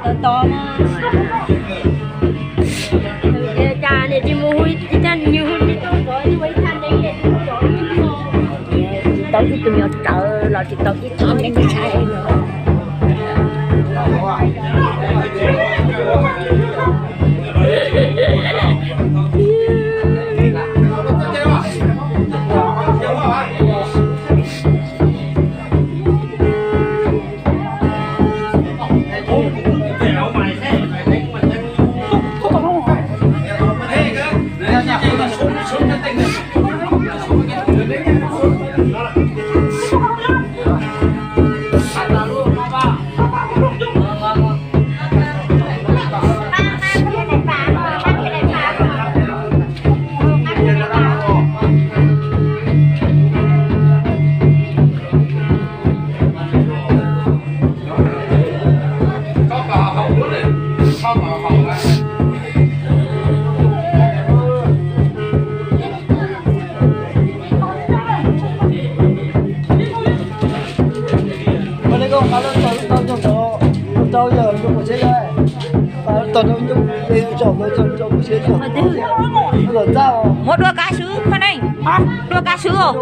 Tod, cas niam tsis mus hu ib thaj, nws hu tsis tau, ib thaj neeb tsis tau ib tug me nyuam rawv los tsis tau ib thaj neeb ntshai. Muab dua kab swb, dua kab swb os.